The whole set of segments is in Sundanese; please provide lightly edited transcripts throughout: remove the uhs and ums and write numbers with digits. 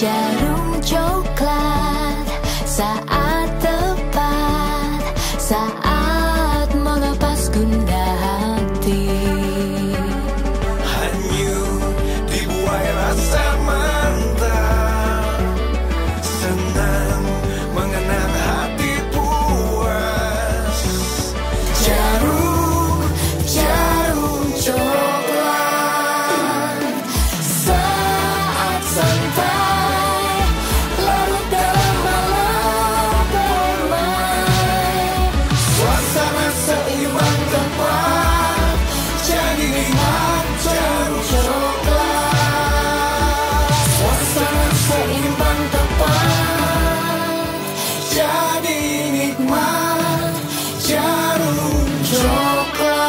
Djarum Coklat, saat tepat, saat melepas gundah hati. Hanyut dibuai rasa mantap, senang mengenang hati puas. Djarum, Djarum Coklat, saat santai larut dalam malam permai. Suasana seimbang tepat, jadi nikmat Djarum Coklat. Suasana seimbang tepat, jadi nikmat Djarum Coklat.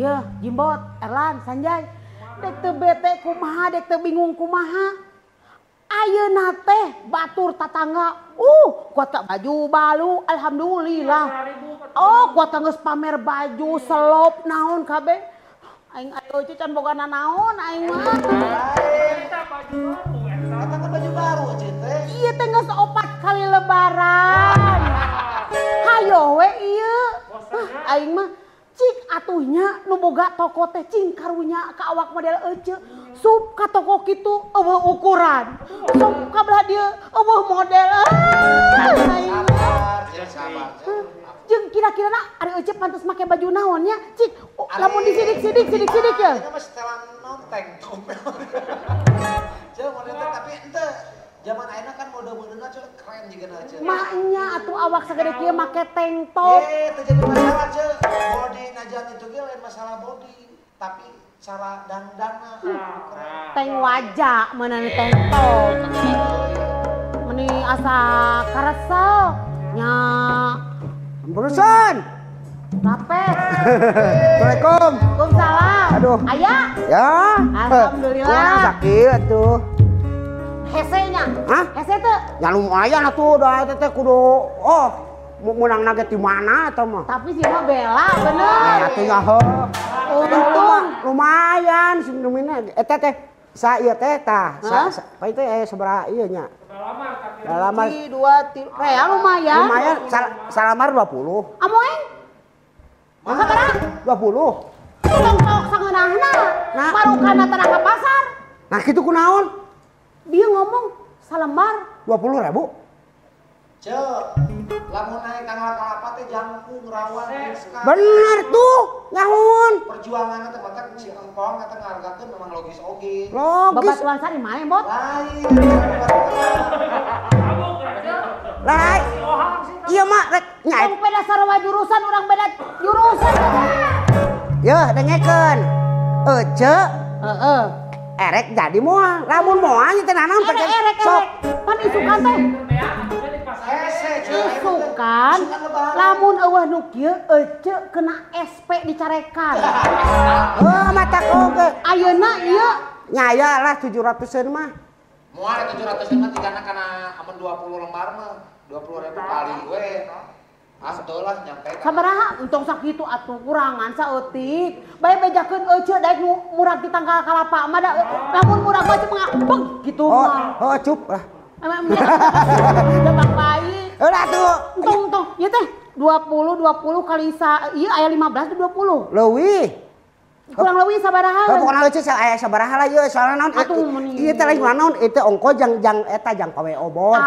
Ya, Jimbot, Erlan, Sanjay, dek teu bete kumaha, dek teu bingung kumaha. Ayeuna teh batur tatangga, kuat ka baju balu, alhamdulillah. Oh, kuat geus pamer baju, selop naon kabeh. Aing ayo can boga nanaon aing mah. Eta baju baru eta. Eta kan baju baru euy teh. Ieu teh geus 4 kali lebaran. Hayo we ieu. Aing mah cik atuhnya nu boga toko teh cing karunya ka awak model ece sup ka toko kitu eueuh ukuran sup ka belah dieu eueuh model. Aing Sabar, jeung kira-kira na ari ece pantes make baju naon nya cik lamun disidik-sidik sidik-sidik ya eta mah setelan non tank top. Ceu model teh tapi henteu zaman ayeuna kan mode-modena ceu keren jigana ceu. Maknya atuh awak sagede kieu make tank top. Teu jadi masalah ceu. Body najan itu ge lain masalah body, tapi cara dandanna keren. Tank wajah meunang tank top. Meni asa karesel nya. Berusan. Rapes. Assalamualaikum. Waalaikumsalam. Aduh. Aya? Ya. Alhamdulillah. Sakit atuh. Hesenya? Hah? Hese teu? Ya lumayan atuh da eta teh kudu oh meunang nage di mana eta mah. Tapi sih mah bela bener. Ya atuh ya heuh. Untung lumayan sing numina eta teh sa ieu teh tah. Sa pa itu sabaraha ieu nya? Salamar. 1 2 3 rea lumayan. Lumayan salamar 20. Amoeng? Sabaraha? 20. Tong tok sangeunahna. Marukana teh ka pasar. Nah kitu kunaon? Dia ngomong salembar 20.000. Ceu, lamun naik tanggal kalapa teh jangkung rawan riskan. Bener tuh, ngahun. Perjuanganna teh matak si engkong eta ngahargakeun memang logis oge. Logis. Babatuan sari maneh, Bot? Lain. Lain. Iya mah rek nya. Tong beda sarua jurusan, urang beda jurusan. Yeuh, dengekeun. Ece. Heeh. Erek jadi moal, lamun moal nya teh nanaon erek sok. Pan isukan teh. Isukan lamun eueuh nu kieu ece kena SP dicarekan. Heuh mata oge. Ayeuna ieu nya aya lah 700-eun mah. Moal 700-eun mah tigana kana amun 20 lembar mah 20.000 kali we. Ah teu lah nyampe. Sabaraha untung sakitu atuh kurangan saeutik. Bae bejakeun ece daek nu murag di tangkal kalapa mah da lamun murag mah cuma beg gitu mah. Oh, cup lah. Emang bang bayi. Udah tuh. Untung, untung. Ieu teh 20 20 kali sa ieu aya 15 20. Leuwih. Kurang leuwih sabaraha. Pokona leuwih aya sabaraha lah ieu soalna naon ieu teh lain naon ieu teh ongko jang jang eta jang pawe obor.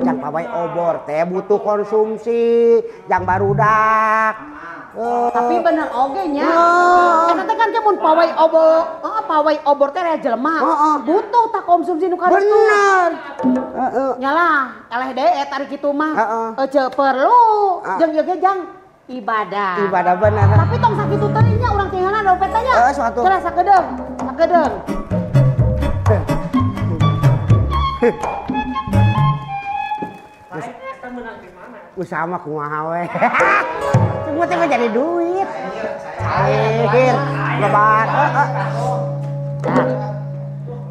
Jang pawe obor teh butuh konsumsi jang barudak. Tapi bener oge nya. Eta teh kan ke mun pawai obor, heeh pawai obor teh aya jelema. Butuh tah konsumsi nu kartu. Bener. Heeh. Nyalah, eleh deui eta ari kitu mah. Ece perlu jeung ieu ge jang ibadah. Ibadah bener. Tapi tong sakitu teuing nya urang tinggalna dompet teh nya. Heeh, suatu. Kira sakedeung, sakedeung. Usaha mah kumaha we. Semua teh jadi duit. Cair, lebar.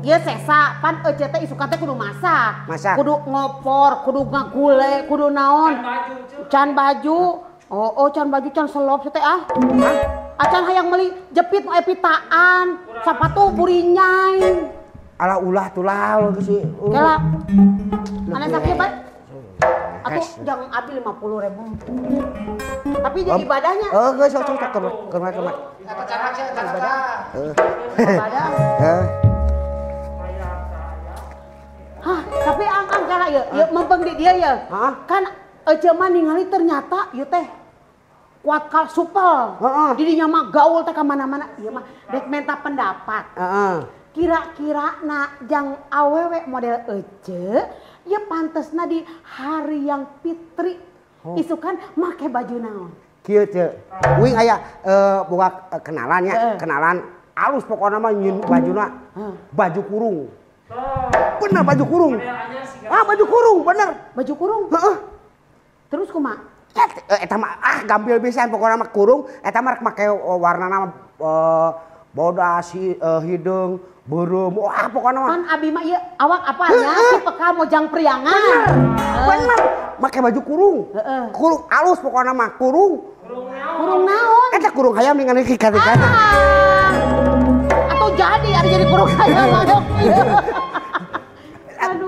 Ieu sesa pan ece teh isukan teh kudu masak. Masak. Kudu ngopor, kudu ngagule, kudu naon. Can baju. Oh, can baju can selop teh ah. Hah? Acan hayang meuli jepit nu aya pitaan, sapatu burinyai. Alah ulah tulah sih. Kela. Ane sakieu bae. Atuh jangan abi 50.000. Tapi jadi ibadahnya. Oh, geus sok sok keur keur. Eta cara sia eta ibadah. Ibadah. Heeh. Hah, tapi ang kala ieu, ieu mempeng di dia ya. Kan ece mah ningali ternyata ieu teh kuat kal supel. Heeh. Didinya mah gaul teh ka mana-mana. Ieu mah rek menta pendapat. Heeh. Kira-kira na jang awewe model ece ya pantesna di hari yang fitri. Isukan make baju naon? Kieu teu. Uing aya boga kenalan nya, kenalan alus pokona mah nyieun bajuna. Baju kurung. Bener baju kurung. Ah baju kurung bener. Baju kurung? Heeh. Terus kumaha? Eta mah ah gampil pisan pokona mah kurung, eta mah rek make warnana bodas hideung, beureum, wah pokona mah. Pan abi mah ieu awak apanya si peka mojang priangan. Bener. Make baju kurung. Kurung alus pokona mah kurung. Kurung naon? Eta kurung hayam ningali kata-kata. Atau jadi ada jadi kurung hayam mah.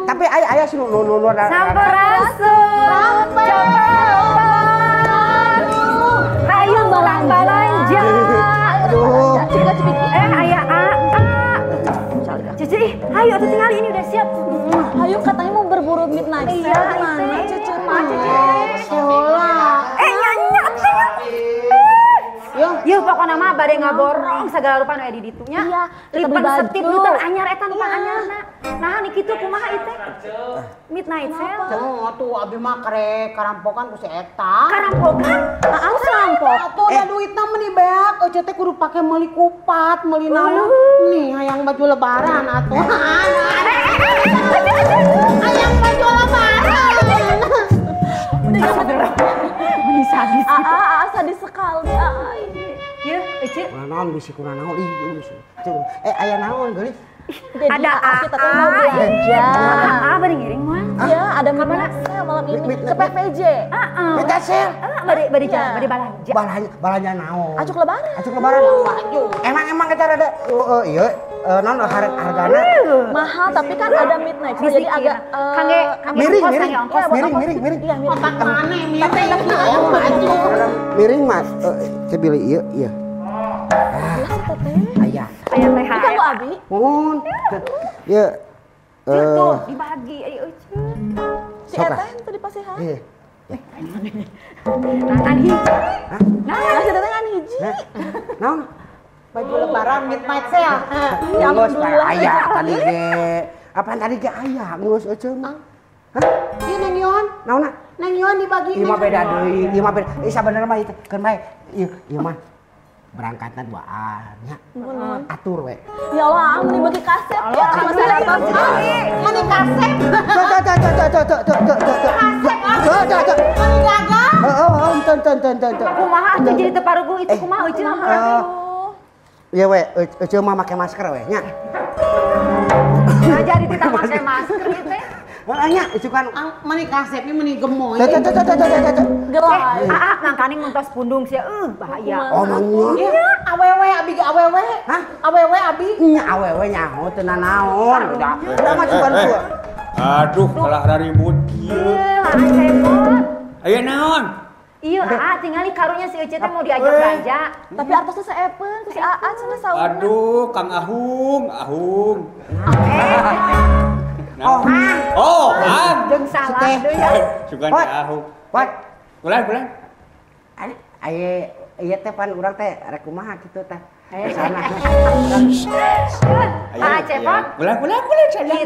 Tapi aya sih nu nu Sampurasun. Ayo balanja. Aduh. Aya a. Cucu, ayo tuh tinggal ini udah siap. Ayo katanya mau berburu midnight sale. Iya, gimana cucu mah cucu. Nyanyi teh. Yo pokona mah bade ngaborong segala rupa nu aya di ditu nya. Iya, lipen setip nu teh anyar eta nu anyarna. Nah niki tuh kumaha ieu teh? Midnight sale. Oh, atuh abi mah karek karampokan ku si eta. Karampokan? Heeh, serampok. Atuh da duitna meuni beak, ece teh kudu pake meuli kupat, meuli naon. Nih hayang baju lebaran atuh. Hayang baju lebaran. Udah meni sadis gitu. Sadis sekali. Ya, ece. Kurang naon bisi kurang naon ih bisi. Aya naon geulis? Jadi ada kita tuh mau belanja. Bari ngiring moal. Iya, ada midnight sale malam ini ke PVJ. Heeh. Midnight sale. Bari jalan, bari balanja. Balanja naon? Acuk lebaran. Acuk lebaran. Emang kita rada ieu naon hargana mahal tapi kan ada midnight sale jadi agak kangge miring miring miring miring. Iya, miring. Otak mana miring? Baju. Miring Mas. Teh bilih ieu ieu. Aya. Aya teh. Ini kan Abi. Mohon. Ya. Tuh dibagi ayo euceun. Si eta yang tadi pasihan. Iya. Nah, hiji. Hah? Nah, si eta ngan hiji. Naon? Baju lebaran midnight sale. Ya alhamdulillah. Aya tadi ge. Apaan tadi ge aya geus euceun mah. Hah? Ieu Neng Yon. Naonna? Neng Yon dibagi. Ieu mah beda deui, ieu mah beda. Ih sabenerna mah ieu teh keun bae. Ieu mah berangkatna duaan nya. Atur we. Ya Allah, meni bagi kasep ya sama saya. Meni kasep. Tuh tuh tuh tuh tuh tuh tuh tuh tuh. Kasep. Tuh tuh tuh. Meni gagal. Heeh, enten enten enten. Kumaha atuh jadi teu paruguh itu kumaha euceun mah. Iya we, euceun mah make masker we nya. Nah jadi tidak make masker ieu teh. Heeh nya, itu kan meni kasep ieu meni gemoy. Tuh tuh tuh tuh tuh tuh. Aa ngangkaning mun tos pundung sia bahaya. Oh mangnya. Awewe abi ge awewe. Hah? Awewe abi. Nya awewe nyaho teu nanaon. Udah mah cuman gua. Aduh, kalah raribut kieu. Ieu repot. Aya naon? Iya, Aa tingali karunya si Ece teh mau diajak belanja. Tapi artosnya seepeun ku si Aa cenah saurna. Aduh, Kang Ahung, Ahung. Oh, Hang. Oh, Hang. Jeung salah deui ya. Sugan si Ahung. Pot. Bulan, bulan. Aye, ieu teh pan urang teh rek kumaha kitu teh. Sana. Ah, Cepot. Bulan, bulan, bulan saja.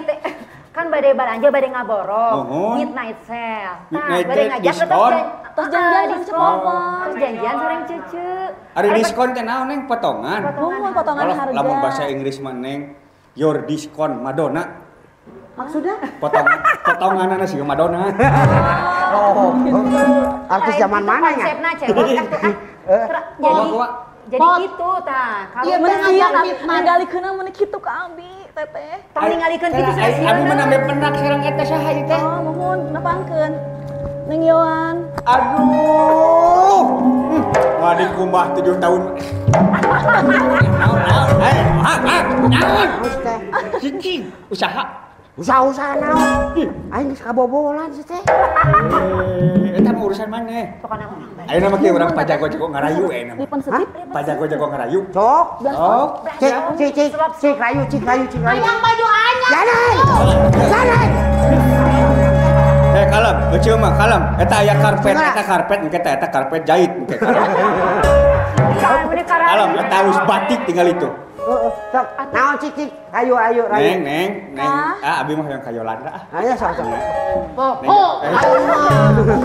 Kan bade balanja bade ngaborong. Midnight sale. Tah, bade ngajak diskon. Terus janjian sareng Cepopon. Terus janjian sareng Cece. Ari diskon teh naon Neng potongan? Potongan, potongan harga. Lamun bahasa Inggris mah Neng, your discount Madonna. Maksudnya? Potonganana siga Madonna. Oh, artis zaman mana nya? Konsepna Cepot atuh. Jadi gitu tah. Kalau ngajak ninggalikeun mun kitu ka abi teteh. Tong ningalikeun kitu sia-sia. Abi mah nambe penak sareng eta saha ieu teh? Oh, muhun nepangkeun. Neng Yohan. Aduh. Wah dikumbah 7 tahun. Naon naon. Eh, naon. Cicing usaha. Usaha-usaha naon? Aing geus kabobolan sih teh. Eta mah urusan maneh. Pokona mah urang. Ayeuna mah kieu urang pajago-jago ngarayu ayeuna mah. Pajago-jago ngarayu. Sok. Sok. Cik cik cik cik rayu cik rayu cik rayu. Hayang baju anyar. Jangan. Jangan. Eh kalem, euceu mah kalem. Eta aya karpet, eta karpet engke teh eta karpet jahit engke kalem. Kalem eta halus batik tinggal itu. Sok, naon cik cik, ayo ayo rayu. Neng neng neng, ah abi mah yang ka Yolanda ah. Ayo sok sok. Oh,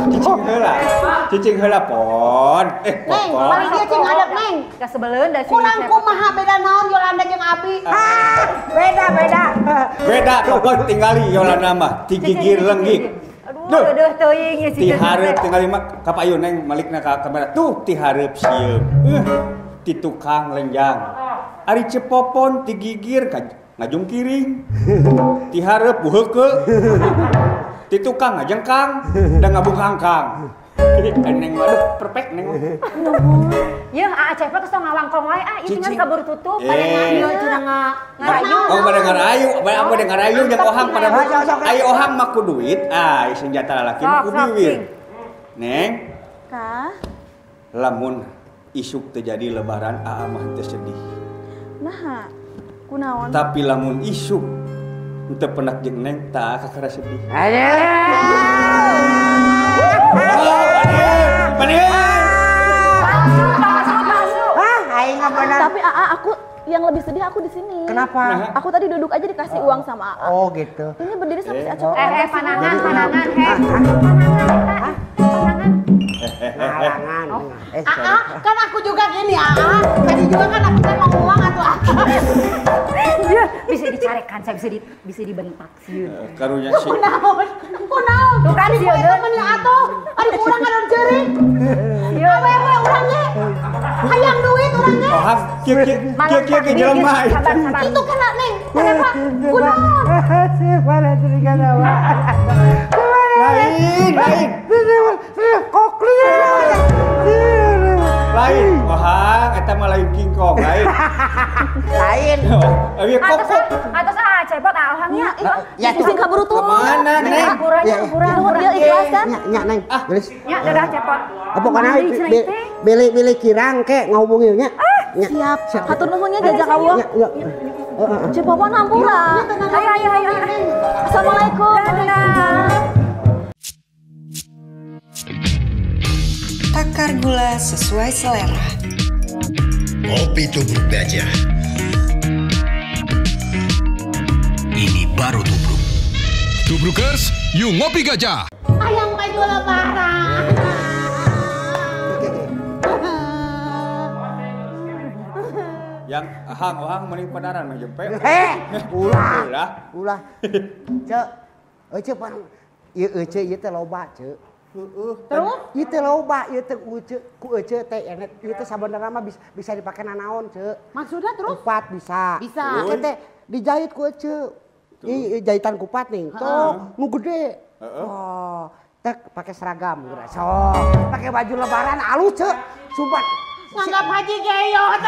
cicing heula. Cicing heula pon. Eh, Neng, paling dia cing ngadep Neng. Kasebeleun da si. Kurang kumaha beda naon Yolanda jeung abi? Ah, beda beda. Beda pokok tinggali Yolanda mah ti gigir lenggik. Aduh, deuh teuing ieu si. Ti hareup tingali mah ka payun Neng malikna ka kamera. Tuh ti hareup sieun. Ti tukang lenjang. Ari Cepopon ti gigir ngajungkiring. Ti hareup buheukeuk. Ti tukang ngajengkang da ngabungkangkang. Neng mah aduh perfect Neng. Yeuh Aa Cepot geus ngawangkong wae ah ieu tinggal kabur tutup pada ieu cenah ngarayu. Oh pada ngarayu, pada ngarayu jeung ohang pada ayo ohang mah ku duit, ah senjata lalaki mah ku bibir. Neng. Ka. Lamun isuk terjadi lebaran aa mah teu sedih. Naha, kunaon? Tapi lamun isuk teu penak jeung Neng tah kakara sedih. Palsu, Ah, aing benar. Tapi Aa aku yang lebih sedih aku di sini. Kenapa? Aku tadi duduk aja dikasih uang sama Aa. Oh gitu. Ini berdiri sama si Acep. Panangan, panangan, panangan, panangan. Panangan. Aa, kan aku juga gini Aa. Tadi juga kan aku teh mau uang atau apa. Iya, bisa dicarekan, saya bisa dibentak sieun. Karunya sih. Kunaon? Kunaon? Tuh kan sieun. Eta meni atuh. Ari urang ngadon ceurik. Awewe urang ge. Hayang duit urang ge. Oh, kieu kieu kieu kieu jelema. Itu kana Neng. Kenapa? Kunaon? Lain, lain. Lain, ohang eta mah lain King Kong, lain. Lain. Abi kok. Atos ah Cepot ah ohangnya. Ya pusing kaburu tuh. Kemana, Neng? Kurang, dia ikhlas kan? Nya, nya, Neng. Geus. Nya dadah Cepot. Pokoknya beli-beli kirang ke ngahubungi nya. Siap. Hatur nuhun nya jajak Allah. Cepopon hampura. Ayo ayo ayo. Assalamualaikum. Dadah. Takar gula sesuai selera. Kopi tubruk gajah. Ini baru tubruk. Tubrukers, yuk ngopi gajah. Ayang baju lebaran. Yang ahang-ahang mending padaran mah jempe. Ulah. Ulah. Cek, euceu pan ieu euceu ieu teh loba, Cek. Terus? Ieu teh loba, ieu teh ku euceu teh ieu teh sabenerna mah bisa dipake nanaon, Cek. Maksudnya terus? Kupat bisa. Bisa. Ieu teh dijahit ku euceu. Ieu jahitan kupat nih. Tuh, nu gede. Oh, teh pakai seragam geura. Sok, pakai baju lebaran alus, Cek. Sumpah. Nganggap haji geyot.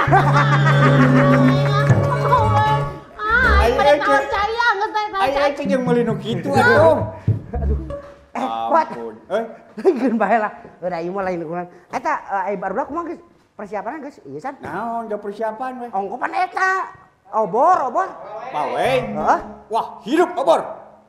Ah, pada percaya geus teh Ai ai jeung meuli nu kitu atuh. Aduh. Ampun. Eh, geun bae lah. Udah ieu mah lain ukuran. Eta ai barudak kumaha geus persiapanna geus ieu san. Naon da persiapan we? Ongkopan eta. Obor, obor. Pawe. Heeh. Wah, hidup obor.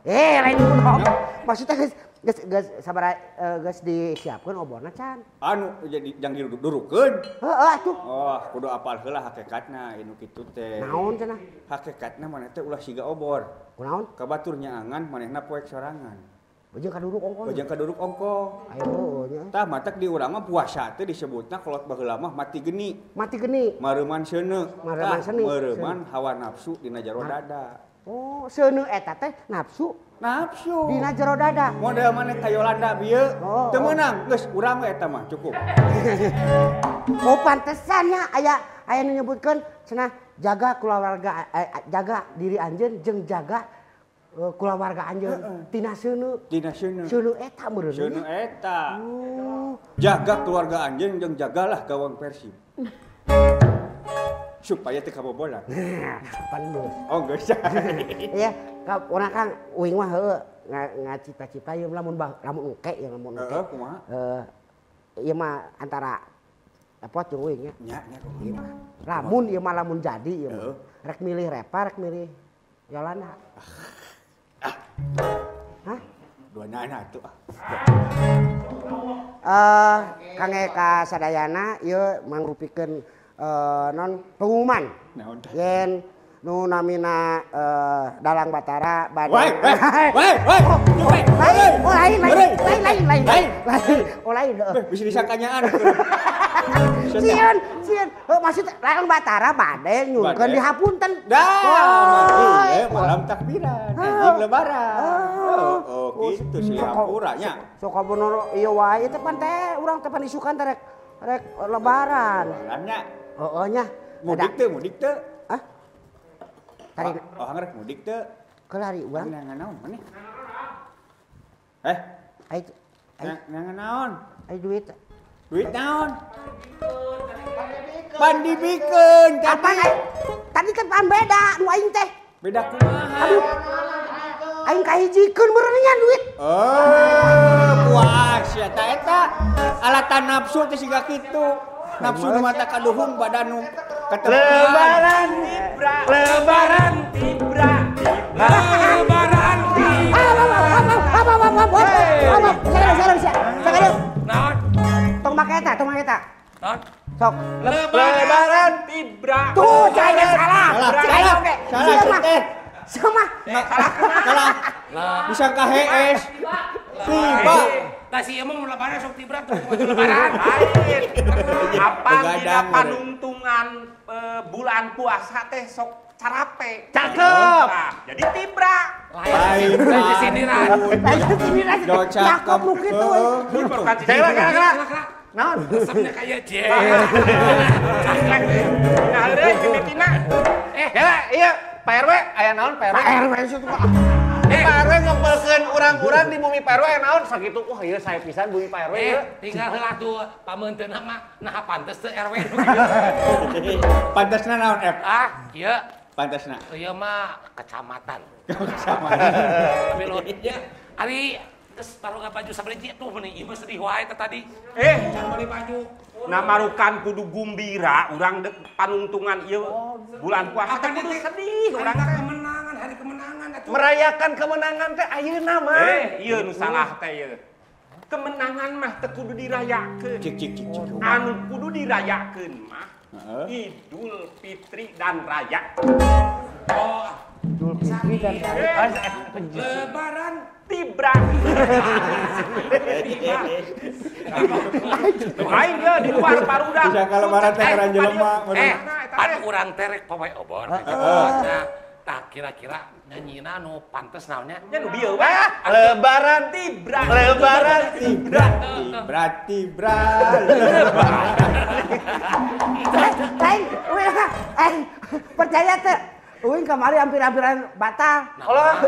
Eh, lain obor. Maksudnya geus geus geus sabaraha geus disiapkeun oborna can. Anu jadi jang didurukeun. Heeh atuh. Oh, kudu apal heula hakikatna anu kitu teh. Naon cenah? Hakikatna maneh teh ulah siga obor. Kunaon? Ka batur nyaangan manehna poek sorangan. Beujeung kaduruk ongkoh. Beujeung kaduruk ongkoh. Ayo nya. Tah matak di urang mah puasa teh disebutna kolot baheula mah mati geni. Mati geni. Mareuman seuneu. Mareuman seuneu. Mareuman hawa nafsu dina jero dada. Oh, seuneu eta teh nafsu. Nafsu. Dina jero dada. Model maneh ka Yolanda bieu teu meunang, geus urang we eta mah cukup. Oh, pantesan nya aya aya nu nyebutkeun cenah jaga kulawarga, jaga diri anjeun jeung jaga kulawarga anjeun tina seuneu. Tina seuneu. Seuneu eta meureun. Seuneu eta. Jaga keluarga anjeun jeung jagalah gawang Persib. Supaya teu kabobolan. Pan geus. Oh, geus. Iya, ka urang Kang uing mah heueuh ngacita-cita ieu lamun lamun engke ieu lamun engke. Heeh, kumaha? Ieu mah antara apa jeung uing nya. Nya, nya kumaha. Lamun ieu mah lamun jadi ieu mah. Rek milih Repa, rek milih Yolanda. Hah? Dua nana atuh. Kang Eka sadayana ieu mangrupikeun non pengumuman. Yen nu namina Dalang Batara bade. Woi, woi, woi. Lain, oh lain, lain, lain, lain, lain. Oh lain. Bisa disangkanyaan. Sieun, sieun. Maksud Dalang Batara bade nyungkeun dihapunten. Dah, ieu malam takbiran, anjing lebaran. Oh, gitu sih hampura nya. Sok bener ieu wae teh pan teh urang teh pan isukan teh rek lebaran. Lebarannya. Heeh nya. Mudik teu, mudik teu. Hah? Tadi oh rek mudik teu. Kelari urang. Nang naon maneh? Eh, ai nang naon? Ai duit. Duit naon? Pan dibikeun tadi. Tadi teh pan beda nu aing teh. Beda kumaha? Aduh. Aing kahijikeun meureun nya duit. Oh, puas ya ta eta. Alatan nafsu teh siga kitu. Nafsu nu mata kaduhung badan nu katempuan. Lebaran tibra, lebaran tibra, lebaran tibra. Apa? Naon? Tong make eta, tong make eta. Naon? Sok. Lebaran tibra. Tuh, cai salah. Salah. Salah. Sama. Salah. Disangka hees. Tiba. Tah si ieu mah mun lebaran sok tibra tuh lebaran. Lain. Apa dina panungtungan bulan puasa teh sok carape. Cakep. Nah, jadi tibra. Lain. Lain sindiran. Lain sindiran. Cakep nu kitu. Kela. Naon? Resepnya kayak J. Nah, heureun mimitina. Kela ieu Pak RW aya naon Pak RW? Pak RW situ kok. Pak RW ngempelkeun urang-urang di bumi Pak RW aya naon sakitu. Wah, ieu sae pisan bumi Pak RW ieu. Tinggal heula tuh pameunteunna mah nah pantes teu RW. Pantesna naon, F? Ah, ieu. Pantesna. Ieu mah kecamatan. Kecamatan. Tapi lo nya ari geus taruh baju sabriji tuh meni ieu mah sedih wae teh tadi. Eh, meuli baju. Nah marukan kudu gumbira urang dek panungtungan ieu bulan puasa teh kudu sedih urang teh kemenangan hari kemenangan atuh. Merayakan kemenangan teh ayeuna mah. Eh, ieu nu salah teh ieu. Kemenangan mah teu kudu dirayakeun. Cik cik cik cik. Anu kudu dirayakeun mah Idul Fitri dan Raya. Oh, Idul Fitri dan Raya. Lebaran tibra. Lain dia di luar parudak. Bisa kalau lebaran teh ngaran jelema. Pan urang teh rek pawe obor. Nah, tah kira-kira nyanyina nu pantes naonnya? Nya nu bieu we. Lebaran tibra. Lebaran tibra. Tibra tibra. Lain, percaya teh. Uing kamari hampir-hampiran batal. Alah,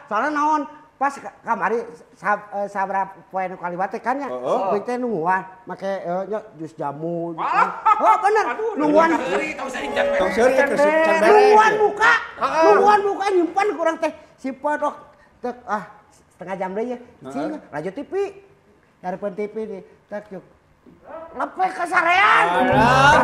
soalnya naon? Pas kamari sabra poe nu kaliwat teh kan nya. Uing teh nungguan make jus jamu. Oh bener, nungguan. Tong seuri nungguan buka. Nungguan buka nyimpan kurang teh simpan dok. Tek ah Setengah jam deui ya. Cing, lanjut TV. Nyareupeun TV nih. Tak yuk. Lepeh kasarean.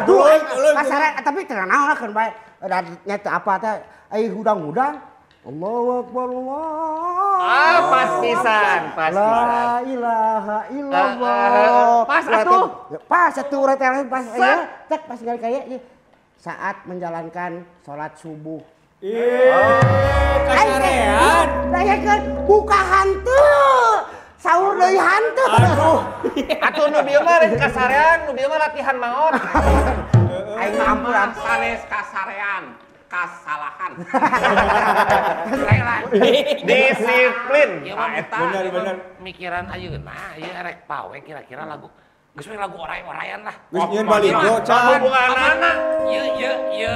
Aduh, kasarean tapi teu naon lah keun bae. Da nya teu apa teh ai hudang-hudang. Allahu akbar Allah. Ah, pas pisan, pas pisan. La ilaha illallah. Pas atuh. Pas atuh urang teh pas ya. Cek pas ngali kaya saat menjalankan salat subuh. Kasarean. Bayangkeun buka hantu. Sahur deui hantu. Aduh. Atuh nu bieu mah lain kasarean, nu bieu mah latihan maot. Aing mah ampuran sanes kasarean. Kasalahan. Disiplin. Bener-bener. Mikiran ayeuna ieu rek pawe kira-kira lagu. Geus we lagu oray-orayan lah. Geus nyieun baligo can. Hubunganana ieu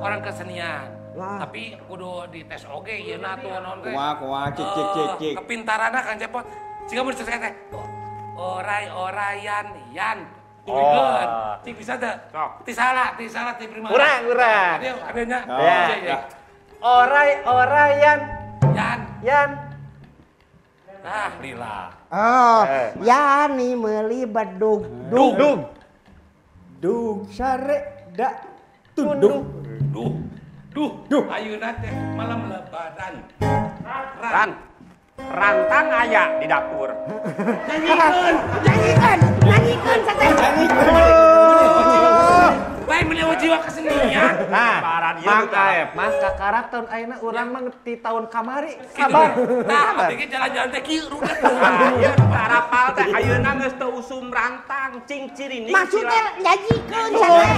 orang kesenian. Tapi kudu dites oge ieu na atuh naon teh. Kumaha cik cik cik cik. Kepintaranna Kang Cepot. Siga mun diceritakeun teh. Oray-orayan yan. Oh. Cik bisa teh. Ti salah ti prima. Urang. Adanya. Ya. Oray-orayan yan. Yan. Nah, lila. Oh, yani meuli bedug dug. Dug. Dug sare da tunduk. Duh. Duh. Duh. Ayeuna teh malam lebaran. Ran. Rantang aya di dapur. Nyanyikan sate. Lain beliau jiwa kesenian. Nah, Mang Aep mah kakarak tahun ayeuna urang mah ti tahun kamari. Sabar. Nah, abdi jalan-jalan teh kieu rudet. Ieu tarapal teh ayeuna geus teu usum rantang cing cirining. Maksudnya nyanyikeun sate.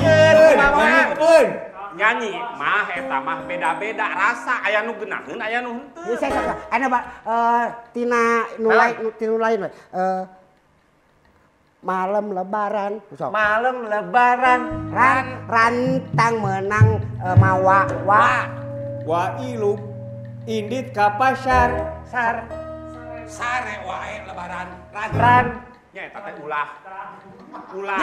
Nyanyi mah eta mah beda-beda rasa aya nu geunaheun aya nu henteu. Geus saya aya tina nu lain tinu lain we. Malam lebaran. Malam lebaran ran rantang menang mawa wa wa ilup indit ka pasar sar sare wae lebaran ran ran nya eta teh ulah ulah.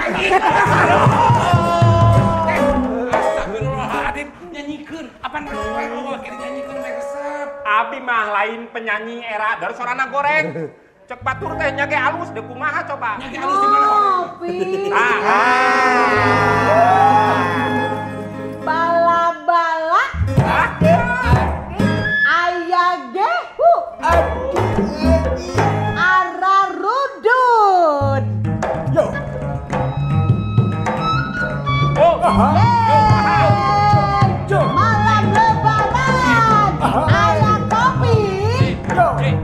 Astagfirullahaladzim, nyanyikeun apaan oh kira nyanyikeun meh resep. Abi mah lain penyanyi era dari sorana goreng. Cek batur teh nya ge alus deui kumaha coba. Nya ge alus di mana? Bala-bala. Aya gehu. Ararudud. Yo. Oh. Malam lebaran. Aya kopi.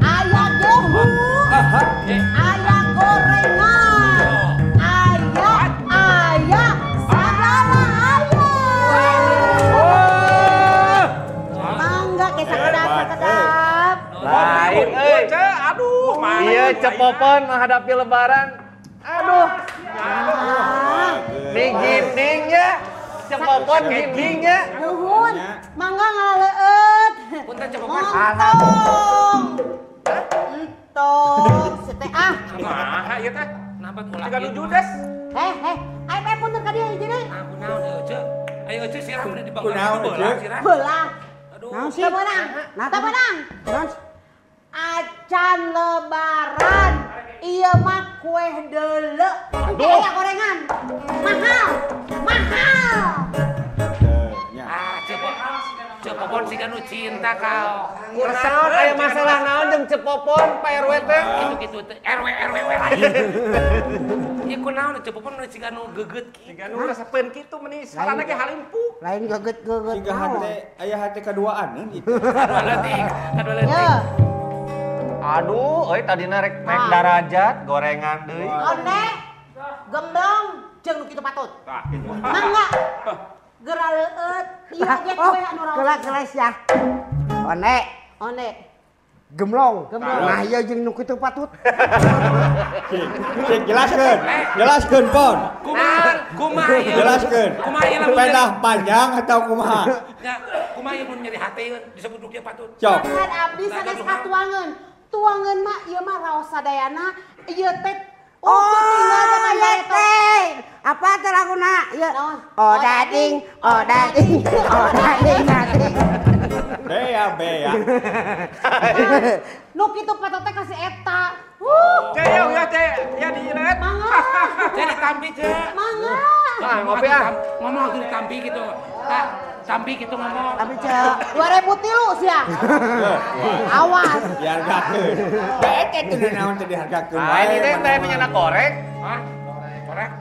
Aya gehu. Aya gorengan. Aya aya sagala aya. Mangga ke sakedap sakedap. Lain euy. Aduh, iya Cepopon menghadapi lebaran. Aduh. Nih gindingnya. Cepopon gindingnya. Nuhun. Mangga ngaleueut. Punten Cepopon. Montong. Entong, sete ah. Kumaha ieu teh? Napa ulah Siga nu judes. Heh, ayo punten ka dieu hiji deui. Ah, kunaon ieu Ceu? Ayo Ceu sirah udah dibangun. Kunaon Ceu? Belah. Aduh. Naon sih? Teu meunang. Teu meunang. Acan lebaran. Ieu mah kue deuleu. Engke aya gorengan. Mahal. Mahal. Ah, Cepopon siga nu cinta kau. Kunaon aya masalah naon jeung Cepopon Pak RW teh? Kitu-kitu teh RW RW lain. Ieu kunaon Cepopon nu siga nu geget kitu. Siga nu resepeun kitu meuni salana ge halimpu. Lain geget-geget. Siga hate aya hate kaduaaneun itu. Kadua leutik, kadua leutik. Aduh, euy tadina rek naik darajat gorengan deui. Onde gemblong jeung nu kitu patut. Tah kitu. Mangga. Geura leueut, ieu ge kue anu raos. Kelas-kelas ya. One. One. Gemblong. Gemblong. Nah ieu jeung nu kitu patut. Cik jelaskeun. Jelaskeun Pon. Kumaha? Kumaha ieu? Jelaskeun. Kumaha ieu lamun pedah panjang atau kumaha? Nya, kumaha ieu mun nyeri hate ieu disebut nu kieu patut. Cok. Kan abdi sanes katuangeun. Tuangeun mah ieu mah raos sadayana ieu teh. Oh, iya teh. Apa teh laguna? Ieu. Oh dading, oh dading, oh dading, dading. Bea bea. Nu kitu petot teh kasih eta. Cek ya cek, ya di let. Mangga. Cek ditampi cek. Mangga. Ah, ngopi ah. Ngomong tuh ditampi gitu. Tampi gitu ngomong. Tapi cek 2003 sia. Awas. Dihargakeun. Eta teh naon teh dihargakeun. Ah, ini teh teh punya korek. Hah? Korek? Korek.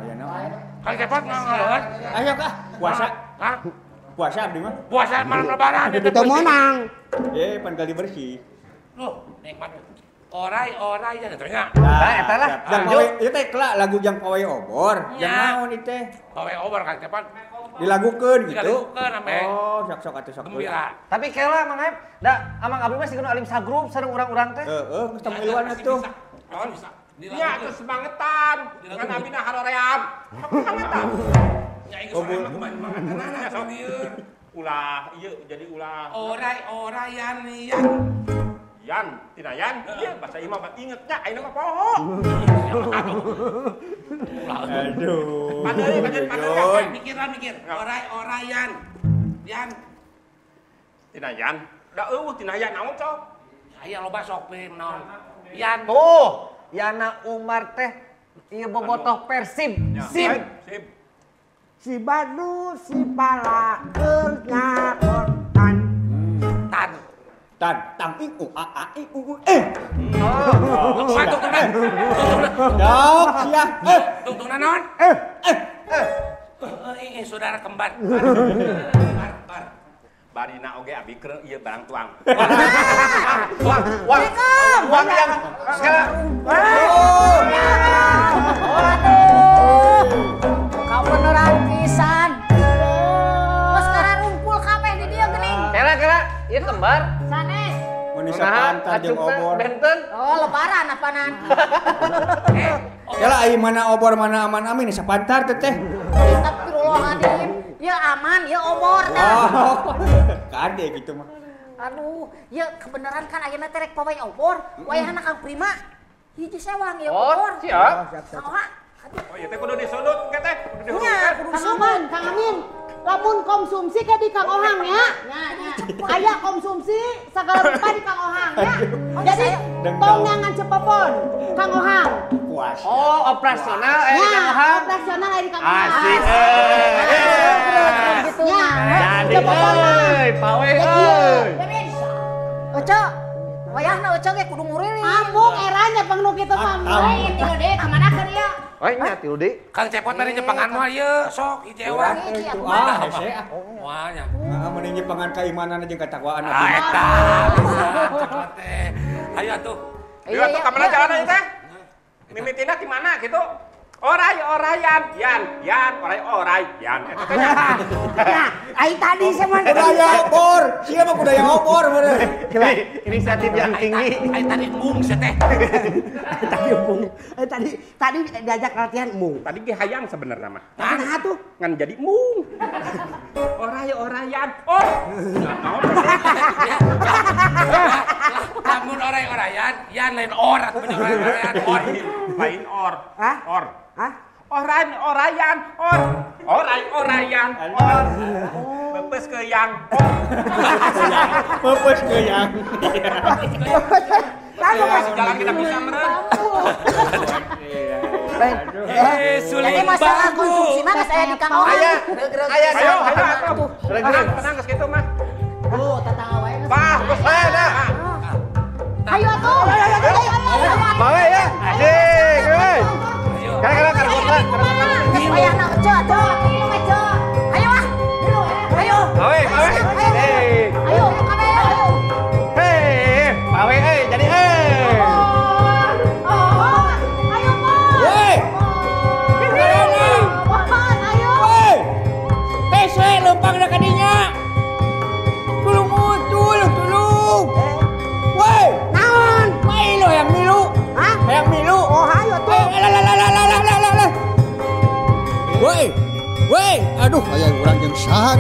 Aya naon? Kang Cepot ngaleut. Ayo kah? Puasa. Hah? Puasa abdi mah. Puasa malam lebaran. Teu meunang. Pan kali bersih. Loh, nikmat. Orai-orai ya tanya. Nah, eta lah. Jang pawe ieu teh kelak lagu jang pawe obor. Jang naon ieu teh? Pawe obor Kang Cepot. Dilagukeun gitu. Dilagukeun sampe. Oh, sok-sok atuh sok. Gembira. Tapi kela Mang Aep, da Amang abdi mah sigana alim sagrup sareng urang-urang teh. Heeh, geus teu miluan atuh. Naon bisa. Nya atuh semangetan. Kan abdi na haroream. Semangetan. Nya ieu semangetan sok ieu. Ulah ieu jadi ulah. Orai-orayan yan. Yan, tina yan, ieu bahasa imah mah ingetnya ayeuna mah poho. Aduh. Padeui, padeui, mikir lah mikir. Orai-orayan. Yan. Tina yan. Da eueuh tina yan naon cok? Aya loba sok we naon. Yan. Tuh, Yana Umar teh ieu bobotoh Persib. Sip. Sip. Si Badu si pala keur nyakotan. Tan. Tan, tang i u a a i u u e. Oh, tungtungna. Dok, sia. Tungtungna naon? Eh, saudara kembar. Bar. Barina oge abi keur ieu barang tuang. Uang, uang, uang yang sekarang. Waduh, kau beneran pisan. Terus sekarang rumpul kabeh di dia geuning. Kela, kela, ieu kembar. Sanes. Mun sapantar jeung obor. Benten. Oh, lebaran apanan. Kela ai mana obor mana aman amin sapantar teh teh. Astagfirullahaladzim. Ya aman, ya obor dah. Oh, kade gitu mah. Aduh, ya kebenaran kan ayeuna teh rek pawai obor, wayahna Kang Prima hiji sewang ya obor. Oh, siap. Saha? Oh, ieu teh kudu disudut ke teh, kudu dihurungkeun. Kang Aman, Kang Amin. Lamun konsumsi ke di Kang Ohang ya. Aya konsumsi segala rupa di Kang Ohang ya. Jadi tong nyangan cepopon Kang Ohang. Puasa. Oh, operasional di Kang Ohang. Operasional di Kang Ohang. Asik. Gitu nya. Jadi euy, pawe euy. Oco. Wayahna Oco ge kudu nguriling. Ambung eranya pang nu kitu mah. Lain tilu deui ka mana keur ieu? Wah, nya tilu deui. Kang Cepot mah nyepangan mah ieu sok hiji ewang. Ah, hese ah. Moal nya. Heeh, mending nyepangan keimanan jeung ketakwaan. Ah, eta. Teh. Ayo atuh. Ieu atuh ka mana jalan ieu teh? Mimitina di mana gitu? Orai orayan, yan, yan, orai orai, yan. Eta teh nya. Ya, ai tadi sama budaya obor. Sia mah budaya obor bener. Inisiatif yang tinggi. Ai tadi embung sia teh. Tadi embung. Tadi diajak latihan embung. Tadi ge hayang sebenarnya mah. Nah tuh ngan jadi embung. Orai orayan. Oh. Lamun orai orayan, yan lain or atuh bener orai orayan. Or lain or. Hah? Or. Hah? Oran, orayan, or. Orai, orayan, or. Pepes ke yang. Pepes ke yang. Lalu jalan kita bisa meren. Jadi masalah konsumsi mah geus aya di Kang Ohang. Aya, ayo, ayo. Tenang geus kitu mah. Tuh, tetangga wae geus. Bah, geus bae dah. Ayo atuh. Bae ya. Asik, euy. Kira-kira kargota, kargota. Geus wayahna Oco atuh. Ayo ah. Ayo. Pawe, pawe. Ayo, kabeh ayo. Hei, pawe euy, jadi euy. Oh, ayo, Pak. Woi. Mohon, ayo. Woi. Pese lempang da ka dinya. Tulung, tulung, tulung. Woi, naon? Mai lo yang milu. Hah? Yang milu. Oh, ayo tuh. Lah lah lah lah lah lah lah. Woi. Woi, aduh aya urang jeung saha.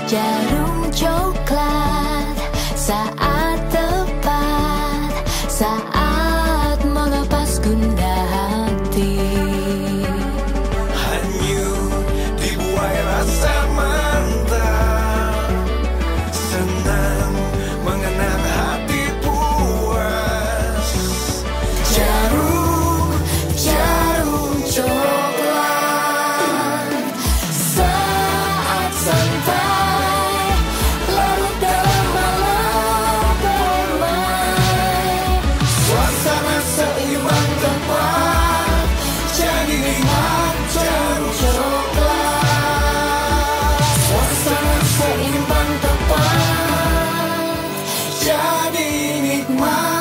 Jarum coklat saat tepat, saat melepas gundah hati. Hanyut dibuai rasa mantap, senang mengenang hati puas. Jarum, jarum coklat. Saat santai, larut dalam malam permai. Suasana seimbang tepat, jadi nikmat jarum coklat. Suasana seimbang tepat, jadi nikmat.